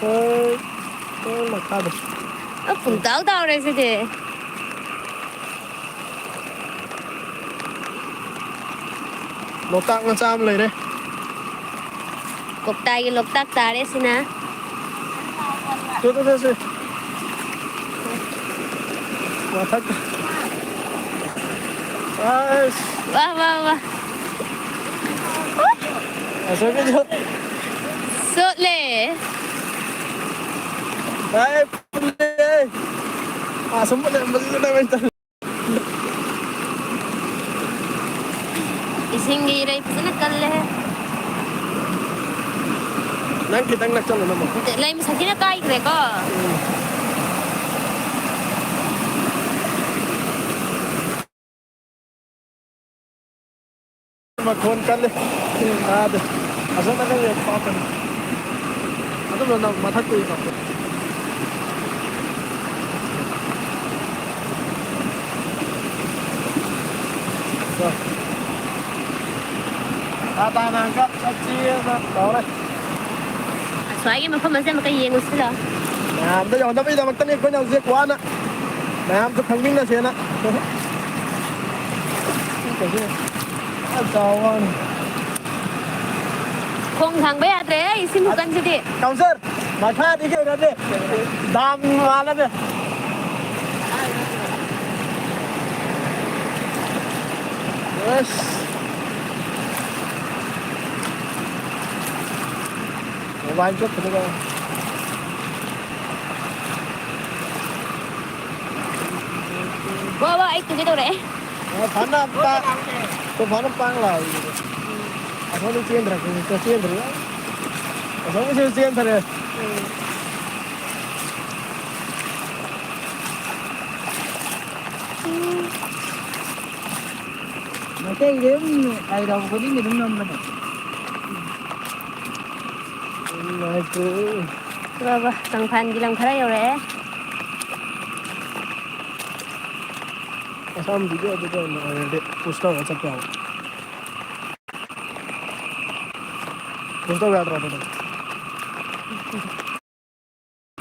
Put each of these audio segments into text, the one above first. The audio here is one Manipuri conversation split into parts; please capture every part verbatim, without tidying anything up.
ꯑꯦ, ꯑꯦ, ꯃꯈꯥꯗ꯫ ꯑ, ꯄꯨꯡꯇꯥꯎ ꯇꯥꯎꯔꯦ ꯁꯤꯗꯤ꯫ ꯂꯣꯛꯇꯥꯛ ꯃꯆꯥ ꯑꯃ ꯂꯩꯔꯦ꯫ ꯀꯣꯛꯇꯥꯏꯒꯤ ꯂꯣꯛꯇꯥꯛ ꯇꯥꯔꯦ ꯁꯤꯅ꯫ ꯇꯨ, ꯇꯨ, ꯇꯨ, ꯁꯤ꯫ ꯃꯊꯛ꯫ ꯑꯁ꯫ ꯋꯥ, ꯋꯥ, ꯋꯥ꯫ ꯑꯁꯣꯏꯕꯤꯗꯣ꯫ ꯆꯣꯠꯂꯦ꯫ ꯑꯦ, ꯐꯨꯜꯂꯦ꯫ ꯑꯁꯣꯝ ꯂꯩꯔꯝꯕꯗꯨꯗ ꯅꯪ ꯑꯣꯏꯅ ꯇꯧ꯫ ꯏꯁꯤꯡꯒꯤ ꯏꯔꯩ ꯐꯖꯅ ꯀꯜꯂꯦꯍꯦ꯫ ꯅꯪ ꯈꯤꯇꯪ ꯅꯛꯁꯜꯂꯨ, ꯅꯪ꯫ ꯅꯠꯇꯦ, ꯂꯩ ꯃꯁꯛꯁꯤꯅ ꯀꯥꯏꯈ꯭ꯔꯦꯀꯣ꯫ ꯎꯝ꯫ ꯃꯈꯣꯟ ꯀꯜꯂꯦ꯫ ꯇꯥꯗꯦ꯫ ꯑꯁꯣꯝ ꯅꯥꯀꯟꯒꯤ ꯄꯥꯛꯄꯅꯤ꯫ ꯑꯗꯨꯝꯕ ꯅꯪ ꯃꯊꯛꯇꯒꯤ ꯀꯥꯞꯄꯣ꯫ ꯇꯥꯇꯥꯅ ꯍꯪꯀꯠ ꯆꯠꯁꯤꯅ ꯇꯧꯔꯦ꯫ ꯑꯁ꯭ꯋꯥꯏꯒꯤ ꯃꯐꯝ ꯑꯁꯦ ꯑꯃꯨꯛꯀ ꯌꯦꯡꯉꯨꯁꯤ ꯂꯥꯎ꯫ ꯃꯌꯥꯝꯗ ꯌꯧꯅꯕꯒꯤꯗꯃꯛꯇꯅꯤ ꯑꯩꯈꯣꯏꯅ ꯍꯧꯖꯤꯛ ꯋꯥꯅ ꯃꯌꯥꯝꯁꯨ ꯈꯪꯃꯤꯟꯅꯁꯦꯅ꯫ ꯌꯥꯝ ꯆꯥꯎꯕ ꯋꯥꯅꯤ꯫ ꯈꯣꯡ ꯊꯥꯡꯕ ꯌꯥꯗ꯭ꯔꯦ, ꯏꯁꯤꯡ ꯈꯨꯀꯟꯁꯤꯗꯤ꯫ ꯀꯥꯎꯟꯁꯔ, ꯃꯈꯥꯗꯤ ꯀꯩꯅꯣꯅꯦ, ꯗꯥꯝ ꯃꯥꯜꯂꯅꯦ꯫ ꯑꯁ꯫ ꯃꯣꯕꯥꯏꯜ ꯆꯠꯄꯗꯨꯒ꯫ ꯋꯥ, ꯋꯥ, ꯑꯩ ꯇꯨꯒꯦ ꯇꯧꯔꯛꯑꯦ꯫ ꯑ, ꯐꯅ ꯄꯥ-, ꯇꯣ ꯐꯅ ꯄꯥꯡ ꯂꯥꯎꯔꯤꯗꯨꯗꯤ꯫ ꯑꯁꯣꯝꯗ ꯆꯦꯟꯗ꯭ꯔꯦ, ꯆꯦꯟꯗ꯭ꯔꯦ꯫ ꯑꯁꯣꯝꯒꯤꯁꯨ ꯆꯦꯟꯗ꯭ꯔꯦ꯫ ꯎꯝ꯫ ꯃꯩꯇꯩꯗꯤ ꯑꯗꯨꯝ ꯍꯥꯏꯔꯕ ꯈꯨꯗꯤꯡꯒꯤ ꯑꯗꯨꯝ ꯅꯝꯕꯅꯦ꯫ ꯅꯨꯡꯉꯥꯏꯇꯦ꯫ ꯕꯥ, ꯕꯥ, ꯀꯪꯐꯥꯟꯒꯤ ꯂꯝ ꯈꯔ ꯌꯧꯔꯛꯑꯦ꯫ ꯑꯁꯥꯝ video ꯑꯗꯨꯗ ꯑꯣꯏꯅ ꯑꯣꯏꯔꯗꯤ push ꯇꯧꯔꯒ ꯆꯠꯄ ꯌꯥꯕ꯫ Push ꯇꯧ ꯌꯥꯗ꯭ꯔꯣ ꯑꯗꯨꯗ?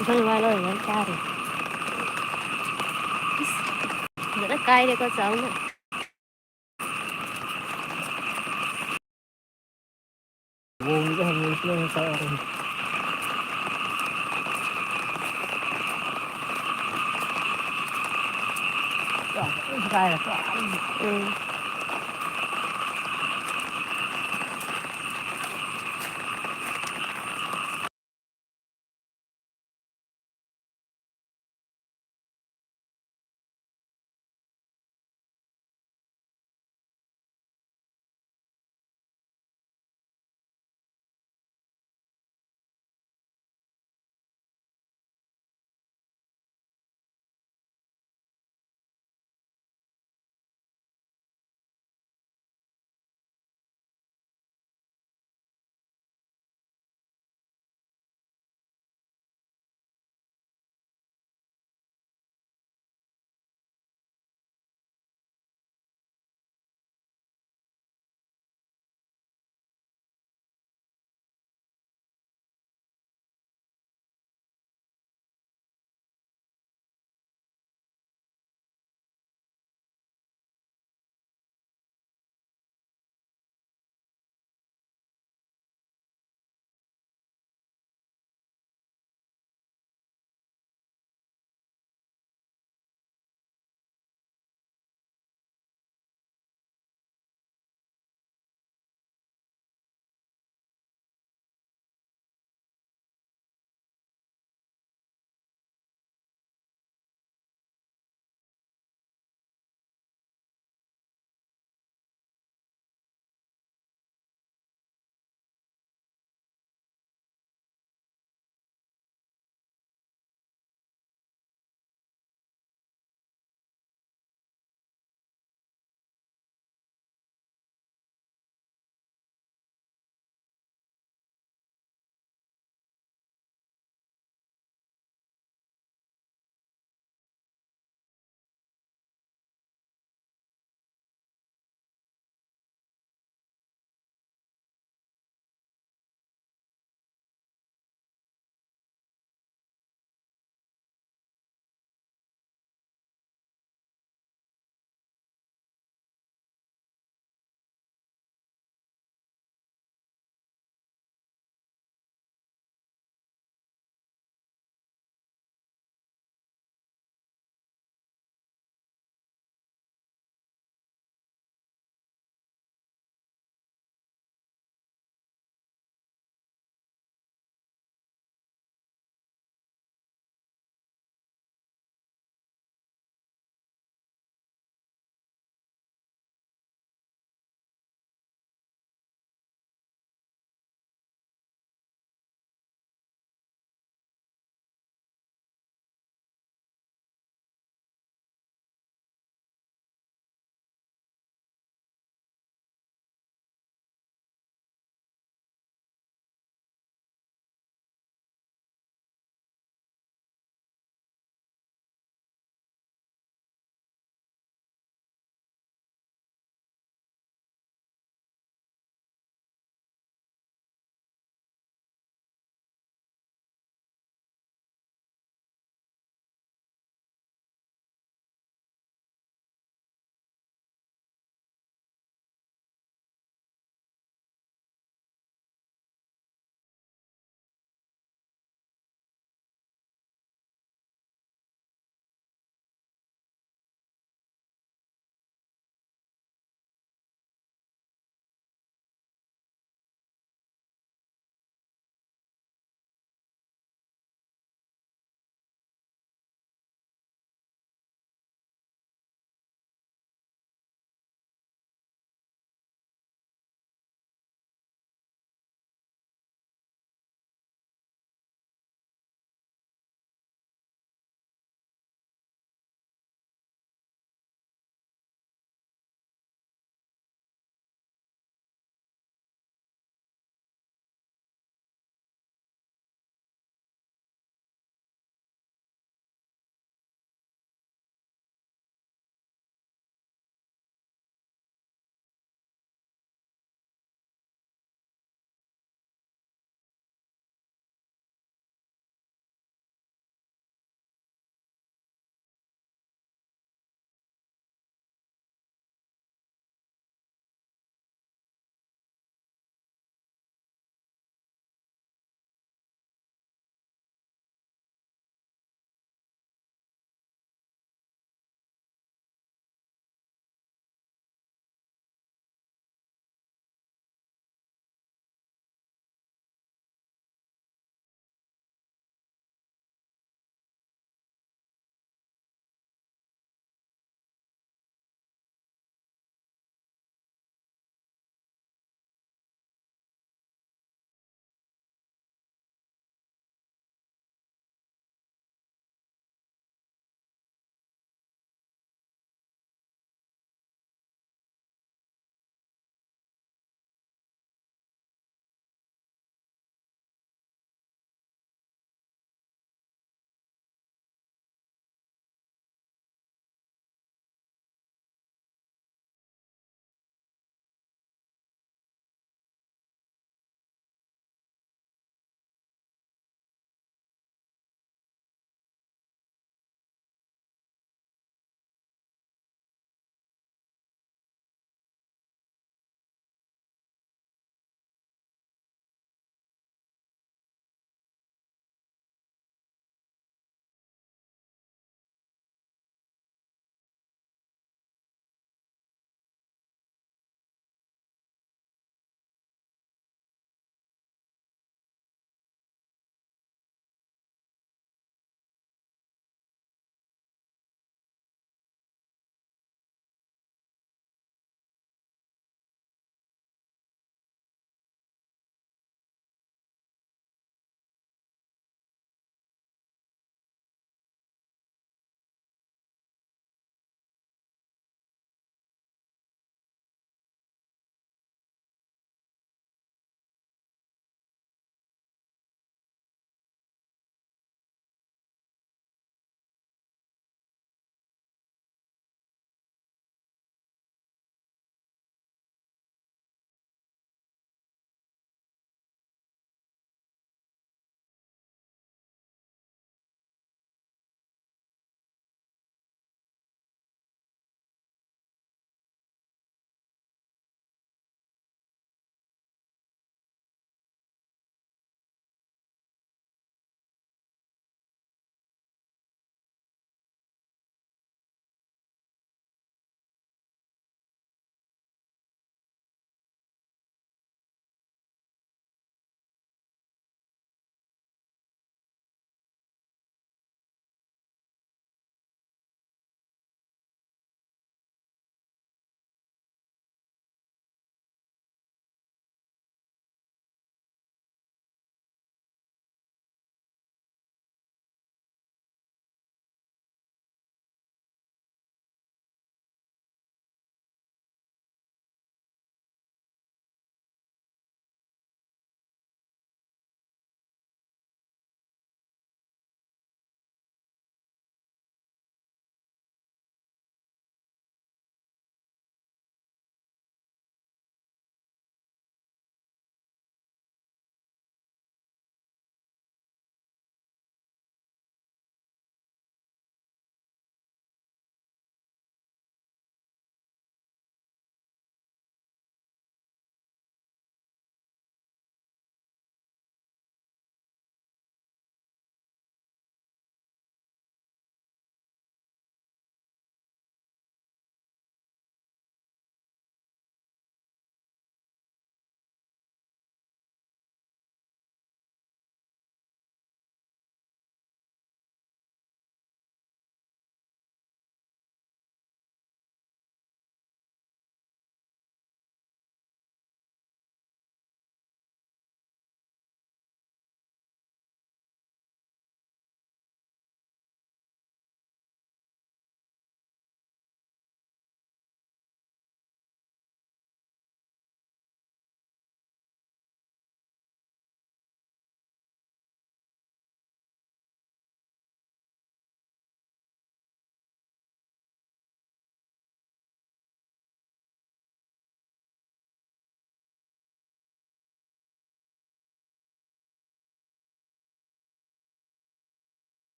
ꯏꯁꯩ ꯋꯥ ꯂꯣꯏꯔꯒ ꯆꯥꯔꯦ꯫ ꯏꯁ, ꯐꯖꯅ ꯀꯥꯏꯔꯦꯀꯣ ꯆꯥꯎꯅ꯫ ꯂꯣꯡꯁꯦ ꯍꯪꯉꯨꯔꯁꯤ ꯅꯪ ꯉꯁꯥꯏ ꯍꯥꯏꯔꯝꯃꯤ꯫ ꯎꯝ꯫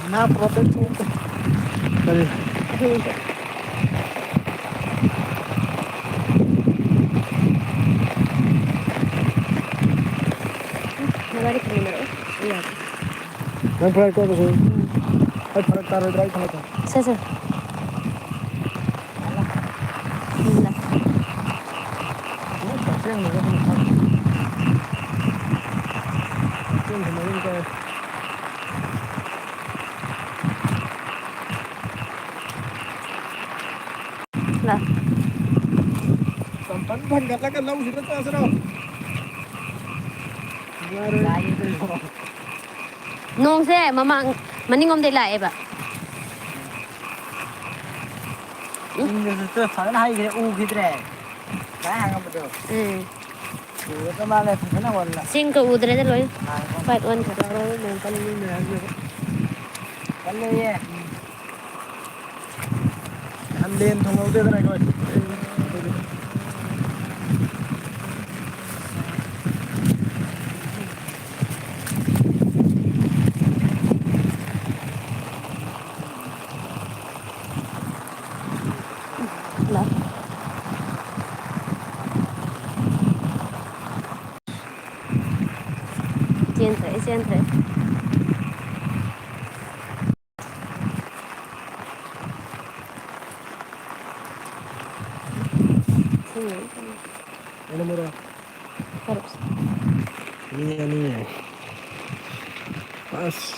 ꯉꯥ ꯄꯨꯔꯛꯇꯣꯏ ꯀꯔꯤ? ꯅꯕꯥꯅꯤ ꯊꯝꯃꯤꯟꯅꯔꯛꯑꯣ꯫ ꯑꯩ ꯌꯥꯗꯦ꯫ ꯅꯪ ꯐ꯭ꯂꯥꯏꯠ ꯀꯣꯏꯕꯁꯨ ꯑꯩ ꯐꯔꯛ ꯇꯥꯔꯣꯏꯗ꯭ꯔꯥ? ꯑꯩ ꯊꯝꯃꯛꯀꯦ꯫ ꯁꯦ, ꯁꯦ꯫ ꯎꯝ, ꯂꯥꯛ꯫ ꯀꯛꯆꯦꯡꯗꯨꯅ ꯑꯗꯨꯝ ꯐꯪꯉꯤ꯫ ꯀꯛꯆꯦꯡꯁꯨ ꯃꯔꯤꯟ ꯀꯛꯑꯦ꯫ ꯂꯥꯛ꯫ ꯆꯝꯄꯜ ꯐꯟꯒꯠꯂꯒ ꯂꯧꯁꯤꯗ ꯆꯠꯂꯁꯤꯔꯣ? ꯅꯨꯡꯉꯥꯏꯔꯣꯏ꯫ ꯅꯣꯡꯁꯦ ꯃꯃꯥꯡ, ꯃꯅꯤꯡꯂꯣꯝꯗꯩ ꯂꯥꯛꯑꯦꯕ꯫ ꯎꯝ꯫ ꯆꯤꯡꯗꯁꯨ ꯆꯠ ꯐꯖꯅ ꯍꯩꯈ꯭ꯔꯦ, ꯎꯈꯤꯗ꯭ꯔꯦ꯫ ꯉꯁꯥꯏ ꯍꯪꯉꯝꯕꯗꯣ꯫ ꯎꯝ꯫ ꯎꯔꯗ ꯃꯥꯜꯂꯦ, ꯐꯖꯅ ꯑꯣꯜꯂꯦ꯫ ꯆꯤꯡꯒ ꯎꯗ꯭ꯔꯦꯗ ꯂꯣꯏ꯫ ꯃꯥꯅꯦ꯫ ꯄꯥꯠ ꯑꯣꯟꯈ꯭ꯔꯦ꯫ ꯌꯥꯔꯣꯏ, ꯅꯣꯡ ꯀꯜꯂꯤꯅꯦ ꯍꯥꯏꯁꯤꯕ꯫ ꯀꯜꯂꯦꯌꯦ꯫ ꯅꯍꯥꯟ ꯂꯦꯟ ꯊꯨꯡꯍꯧꯗꯦꯗꯅ ꯑꯩꯈꯣꯏ꯫ ꯂꯥꯛ꯫ ꯆꯦꯟꯈ꯭ꯔꯦ, ꯆꯦꯟꯈ꯭ꯔꯦ꯫ ꯁꯤꯅꯤ꯫ ꯑꯩꯅ ꯃꯔꯣ꯫ ꯇꯔꯨꯛꯁꯦ꯫ ꯃꯤ ꯑꯅꯤ ꯌꯥꯏ꯫ ꯑꯁ꯫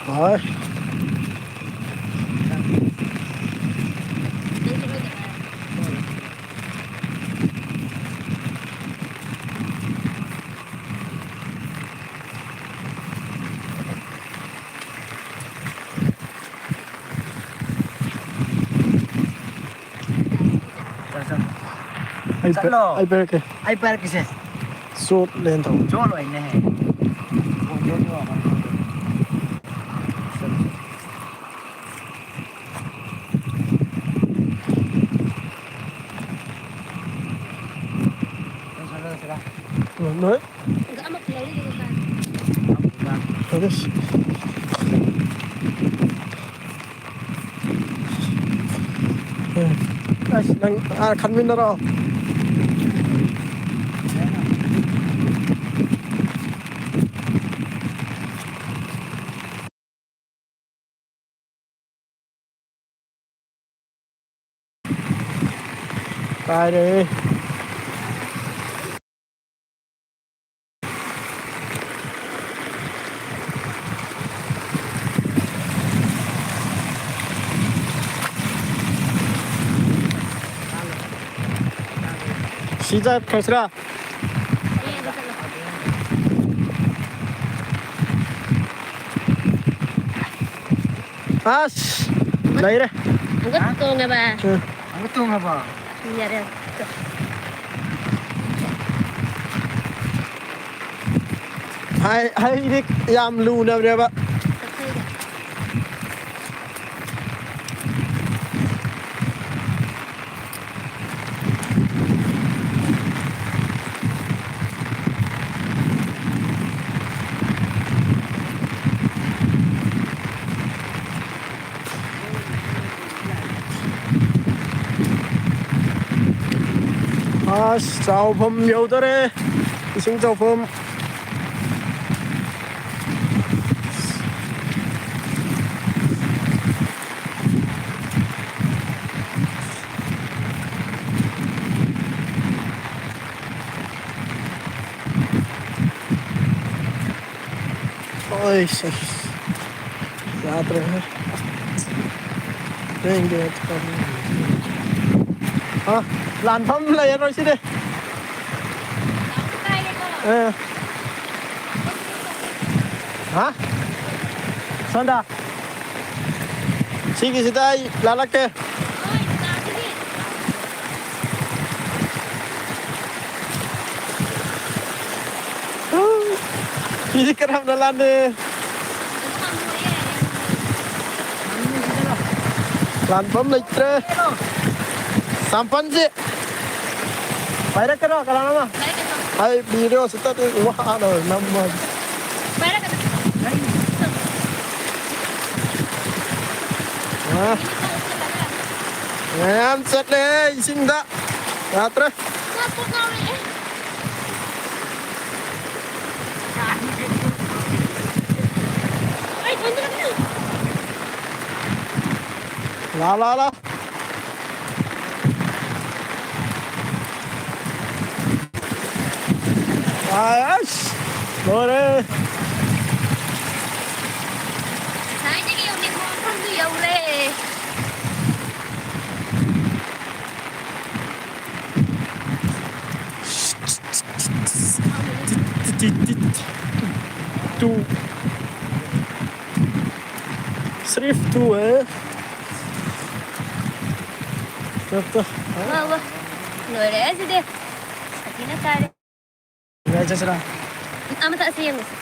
ꯍꯣꯏ꯫ ꯆꯠꯂꯣ꯫ ꯑꯩ ꯄꯥꯏꯔꯛꯀꯦ꯫ ꯑꯩ ꯄꯥꯏꯔꯛꯀꯦꯁꯦ꯫ ꯆꯣꯠꯂꯦꯅ ꯇꯧꯕ꯫ ꯆꯣꯠꯂꯣꯏꯅꯦ꯫ ꯂꯣꯏ꯫ ꯑꯗꯨ ꯁꯤ-, ꯑꯁ, ꯅꯪ, ꯑꯥ, ꯈꯟꯃꯤꯟꯅꯔꯣ꯫ ꯀꯥꯏꯔꯦ꯫ ꯁꯤꯗ ꯈꯔꯁꯤꯔꯥ꯫ ꯑꯁ, ꯂꯩꯔꯦ꯫ ꯑꯃꯨꯛꯀ ꯇꯣꯡꯉꯕ? ꯎꯝ꯫ ꯑꯃꯨꯛ ꯇꯣꯡꯉꯕ? ꯌꯥꯔꯦ꯫ ꯍꯥꯏ, ꯍꯩꯗꯤ ꯌꯥꯝ ꯂꯨꯅꯕꯅꯦꯕ꯫ ꯑꯁ, ꯆꯥꯎꯐꯝ ꯌꯧꯗꯣꯔꯦ꯫ ꯏꯁꯤꯡ ꯆꯥꯎꯐꯝ꯫ ꯑꯣꯏꯁ, ꯌꯥꯗ꯭ꯔꯦꯍꯦ꯫ ꯊꯦꯡꯗꯦ꯫ ꯑ, ꯂꯥꯟꯐꯝ ꯂꯩꯔꯔꯣꯏ ꯁꯤꯗꯤ꯫ ꯑ꯫ ꯍꯥ? ꯁꯣꯝꯗ꯫ ꯁꯤꯒꯤꯁꯤꯗ ꯑꯩ ꯂꯥꯜꯂꯛꯀꯦ꯫ ꯁꯤꯗꯤ ꯀꯅꯥꯝꯅ ꯂꯥꯟꯗꯦ꯫ ꯂꯥꯟꯐꯝ ꯂꯩꯇ꯭ꯔꯦ꯫ ꯆꯥꯝꯄꯜꯁꯦ ꯄꯥꯏꯔꯛꯀꯅꯣ, ꯀꯅꯥꯅꯣꯃ꯫ ꯑꯩ ꯚꯤꯗꯤꯑꯣ ꯁꯤꯠꯇꯗꯤ ꯋꯥꯅ ꯅꯝꯃꯒꯦ꯫ ꯑ? ꯃꯌꯥꯝ ꯆꯠꯂꯦ ꯏꯁꯤꯡꯗ꯫ ꯌꯥꯗ꯭ꯔꯦ꯫ ꯂꯥ, ꯂꯥ, ꯂꯥ꯫ ꯑꯁ, ꯂꯣꯏꯔꯦ꯫ ꯉꯁꯥꯏꯗꯒꯤ ꯌꯧꯅꯤꯡꯕ ꯃꯐꯝꯗꯨ ꯌꯧꯔꯦ꯫ ꯇꯨ꯫ ꯁ꯭ꯔꯤꯐ ꯇꯨ, ꯑꯦ꯫ ꯇꯞ ꯇꯞ꯫ ꯋꯥ, ꯋꯥ꯫ ꯂꯣꯏꯔꯦ ꯁꯤꯗꯤ꯫ ꯁꯥꯊꯤꯅ ꯀꯥꯔꯦ꯫ ꯀꯗꯥꯏ ꯆꯠꯁꯤꯔꯥ? ꯑꯥ ꯃꯊꯛ ꯑꯁꯤ ꯌꯦꯡꯉꯨꯁꯤ꯫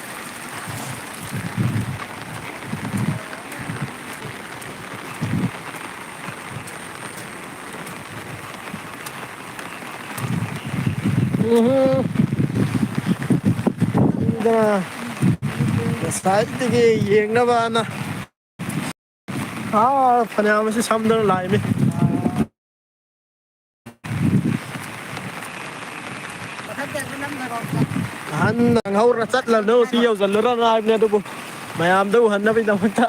ꯎꯝꯍꯨꯝ꯫ ꯁꯤꯗ ꯉꯁꯥꯏꯗꯒꯤ ꯌꯦꯡꯅꯕꯅ꯫ ꯑꯥ, ꯐꯅꯌꯥꯝ ꯑꯁꯤ ꯁꯝꯗꯅ ꯂꯥꯛꯏꯃꯤ꯫ ꯑꯍꯟ ꯅꯪꯍꯧꯔ ꯆꯠꯂꯅꯨ, ꯁꯤ ꯌꯧꯁꯜꯂꯨꯔꯅꯨ ꯍꯥꯏꯕꯅꯦ, ꯑꯗꯨꯕꯨ ꯃꯌꯥꯝꯗ ꯎꯍꯟꯅꯕꯒꯤꯗꯃꯛꯇ꯫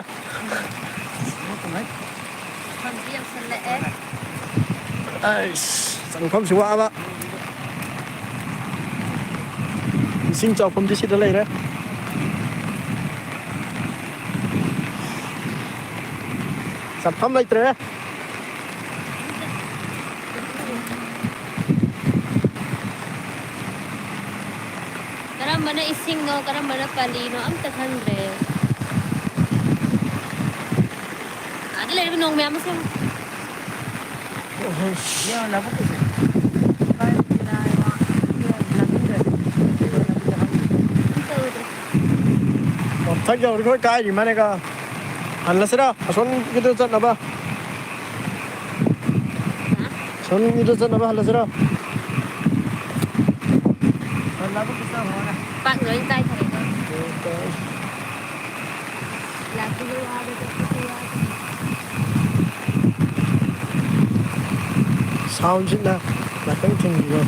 ꯃꯐꯝꯁꯤ ꯌꯧꯁꯜꯂꯛꯑꯦ꯫ ꯑꯩꯁ, ꯆꯪꯐꯝꯁꯨ ꯋꯥꯕ꯫ ꯏꯁꯤꯡ ꯆꯥꯎꯐꯝꯗꯤ ꯁꯤꯗ ꯂꯩꯔꯦ꯫ ꯆꯠꯐꯝ ꯂꯩꯇ꯭ꯔꯦ꯫ ꯀꯔꯝꯕꯅ ꯏꯁꯤꯡꯅꯣ, ꯀꯔꯝꯕꯅ ꯄꯥꯂꯤꯅꯣ ꯑꯝꯇ ꯈꯪꯗ꯭ꯔꯦ꯫ ꯑꯥꯗ ꯂꯩꯔꯤꯕ ꯅꯣꯡ ꯃꯌꯥꯝ ꯑꯃꯁꯨ ꯌꯦꯡꯉꯨ꯫ ꯌꯦꯡꯉꯨ, ꯂꯧꯕꯨꯛꯀꯤꯁꯦ꯫ ꯀꯥꯏꯗꯅꯣ ꯍꯥꯏꯕ꯫ ꯌꯦꯡꯉꯨ, ꯂꯝꯕꯤꯗ꯫ ꯑꯝꯇ ꯎꯗ꯭ꯔꯦ꯫ ꯃꯊꯛ ꯌꯧꯔꯒ ꯂꯣꯏ ꯀꯥꯏꯔꯤ ꯃꯥꯅꯦꯒ꯫ ꯍꯜꯂꯁꯤꯔ? ꯑꯁꯣꯝꯒꯤꯗ ꯆꯠꯅꯕ꯫ ꯍꯥ? ꯑꯁꯣꯝꯒꯤꯗ ꯆꯠꯅꯕ ꯍꯜꯂꯁꯤꯔ? ꯄꯥꯛ ꯂꯣꯏ ꯀꯥꯏꯊꯔꯦꯀꯣ꯫ ꯂꯥꯛꯄꯗ ꯋꯥꯕꯗ ꯈꯣꯠꯄ ꯌꯥꯎꯗꯦ꯫ ꯁꯥꯎꯟꯁꯤꯅ ꯉꯥꯛꯇꯪ ꯊꯤꯡꯕꯤꯔꯣ꯫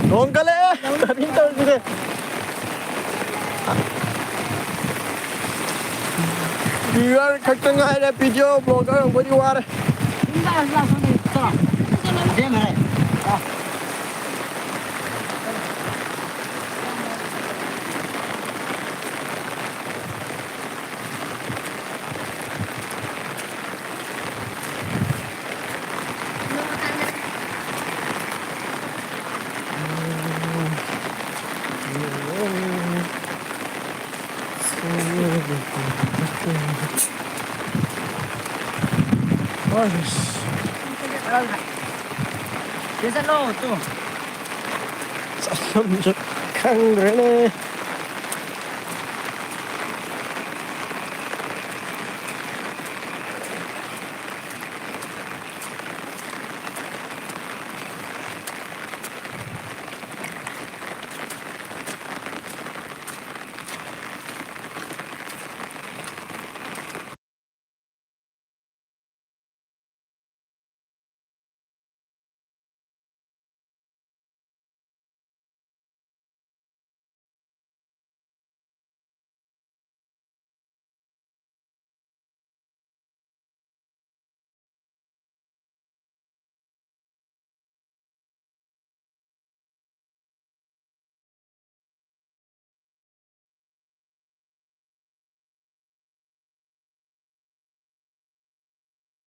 ꯅꯣꯡ ꯀꯜꯂꯛꯑꯦ꯫ ꯀꯔꯤ ꯇꯧꯔꯤꯁꯤꯗꯤ? ꯚꯤꯌꯨꯋꯔ ꯈꯛꯇ ꯉꯥꯏꯔꯦ, ꯚꯤꯗꯤꯑꯣ ꯕ꯭ꯂꯣꯒꯔ ꯑꯣꯏꯕꯗꯤ ꯋꯥꯔꯦ꯫ ꯆꯠꯐꯝꯁꯨ ꯈꯪꯗ꯭ꯔꯦꯅꯦ꯫